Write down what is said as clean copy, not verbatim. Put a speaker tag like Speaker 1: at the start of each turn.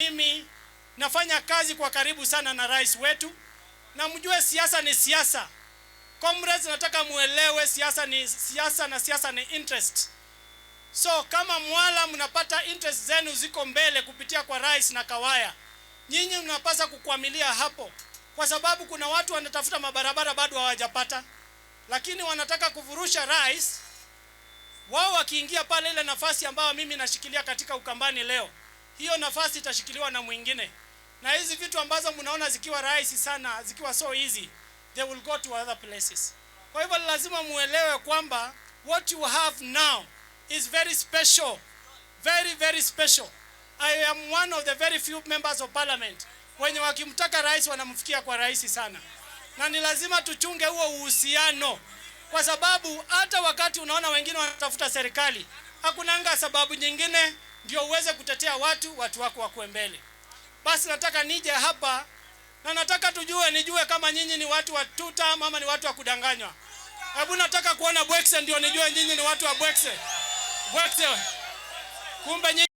Speaker 1: Mimi nafanya kazi kwa karibu sana na rais wetu, na mjue siasa ni siasa. Comrades, nataka muelewe siasa ni siasa na siasa ni interest. So kama Mwala mnapata interest zenu ziko mbele kupitia kwa rais na Kawaya, nyinyi mnapasa kukwamilia hapo, kwa sababu kuna watu wanatafuta mabarabara bado hawajapata, lakini wanataka kuvurusha rais wao. Wakiingia pale, ile nafasi ambayo mimi nashikilia katika Ukambani leo, hiyo nafasi itashikiliwa na mwingine. Na hizi vitu ambazo mnaona zikiwa rahisi sana, zikiwa so easy, they will go to other places. Kwa hivyo lazima muelewe kwamba what you have now is very special, very very special. I am one of the very few members of parliament wenye wakimtaka rais wanamfikia kwa rahisi sana, na ni lazima tuchunge huo uhusiano, kwa sababu hata wakati unaona wengine wanatafuta serikali, hakunanga sababu nyingine ndio uweze kutetea watu, watu wako wakuwe mbele. Basi nataka nije hapa na nataka tujue, nijue kama nyinyi ni watu wa tutam ama ni watu wa kudanganywa. Hebu nataka kuona Bwekse ndio nijue nyinyi ni watu wa Bwekse. Bwekse. Kumbe nyinyi